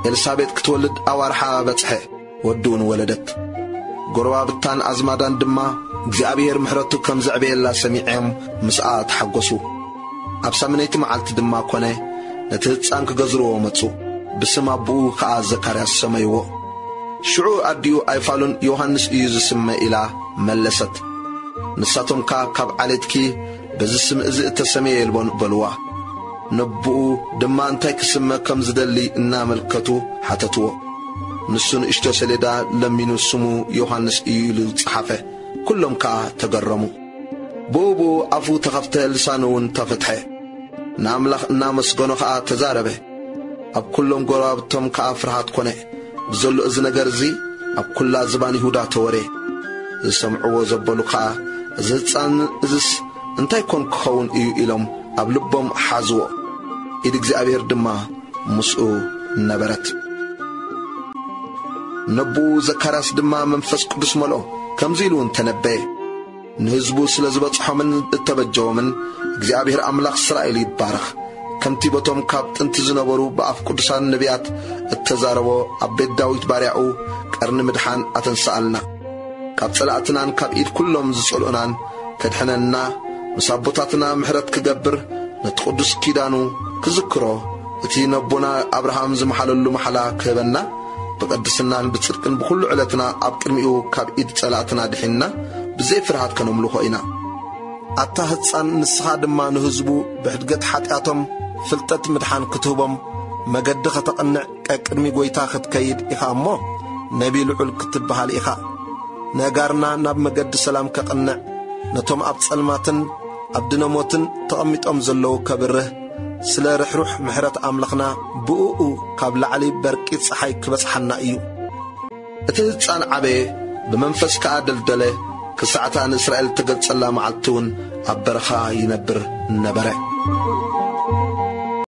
ኤልሳቤጥ ክትወልድ ኣዋርሓ በጽሐ፣ ወዲ እውን ወለደት። ጎረባብታን ኣዝማዳን ድማ እግዚኣብሔር ምሕረቱ ከም ዘዕበየላ ሰሚዖም ምስኣ ተሓጎሱ። ኣብ ሳምነይቲ መዓልቲ ድማ ኮነ፣ ነቲ ህጻን ክገዝርዎ መጹ። ብስም ኣቦኡ ከኣ ዘካርያስ ሰመይዎ። ሽዑ ኣዲኡ ኣይፋሉን ዮሃንስ እዩ ዝስመ ኢላ መለሰት። ንሳቶም ከኣ ካብ ዓሌትኪ በዚ ስም እዚ እተሰመየ የልቦን በልዋ። ነቦኡ ድማ እንታይ ክስመ ከም ዝደሊ እናመልከቱ ሓተትዎ። ንሱ ንእሽቶ ሰሌዳ ለሚኑ ስሙ ዮሃንስ እዩ ኢሉ ጸሓፈ። ኩሎም ከኣ ተገረሙ። ብኡ ብኡ ኣፉ ተኸፍተ፣ ልሳኑ እውን ተፈትሐ። ንኣምላኽ እናመስገኖ ኸኣ ተዛረበ። ኣብ ኩሎም ጎረባብቶም ከኣ ፍርሃት ኮነ። ብዘሎ እዚ ነገር እዚ ኣብ ኩላ ዝባን ይሁዳ ተወሬ። ዝሰምዕዎ ዘበሉ ኸኣ፣ "እዚ ህጻን እዝስ እንታይ ኮን ክኸውን እዩ?" ኢሎም ኣብ ልቦም ሓዝዎ። ኢድ እግዚኣብሔር ድማ ምስኡ ነበረት። ነብኡ ዘካርያስ ድማ መንፈስ ቅዱስ መልኦ፣ ከምዚ ኢሉ እውን ተነበየ። ንህዝቡ ስለ ዝበጽሖምን እተበጀዎምን፣ እግዚኣብሔር ኣምላኽ እስራኤል ይባረኽ። ከምቲ በቶም ካብ ጥንቲ ዝነበሩ ብኣፍ ቅዱሳን ነቢያት እተዛረቦ፣ ኣብ ቤት ዳዊት ባርያኡ ቀርኒ ምድሓን ኣተንስኣልና። ካብ ጸላእትናን ካብ ኢድ ኩሎም ዝጸልኡናን ከድሕነና፣ ምስ ኣቦታትና ምሕረት ክገብር፣ ነቲ ቅዱስ ኪዳኑ ክዝክሮ፣ እቲ ነቦና ኣብርሃም ዝመሓለሉ መሓላ ክህበና፣ ብቅድስናን ብጽድቅን ብኹሉ ዕለትና ኣብ ቅድሚኡ ካብ ኢድ ጸላእትና ድሒንና ብዘይ ፍርሃት ከነምልኾ ኢና። ኣታ ህጻን፣ ንስኻ ድማ ንህዝቡ ብሕድገት ሓጢኣቶም ፍልጠት ምድሓን ክትህቦም መገዲ ከተቕንዕ ቀቅድሚ ጐይታ ክትከይድ ኢኻ እሞ፣ ነቢ ልዑል ክትበሃል ኢኻ። ነጋርና ናብ መገዲ ሰላም ከቕንዕ፣ ነቶም ኣብ ጸልማትን ኣብ ድነ ሞትን ተቐሚጦም ዘለዉ ከብርህ፣ ስለ ርሕሩሕ ምሕረት ኣምላኽና ብእኡ ካብ ላዕሊ በርቂ ጸሓይ ክበጽሓና እዩ። እቲ ህጻን ዓበየ፣ ብመንፈስ ከኣ ደልደለ፣ ክሳዕታ ንእስራኤል እተገልጸላ መዓልቲ እውን ኣብ በረኻ ይነብር ነበረ።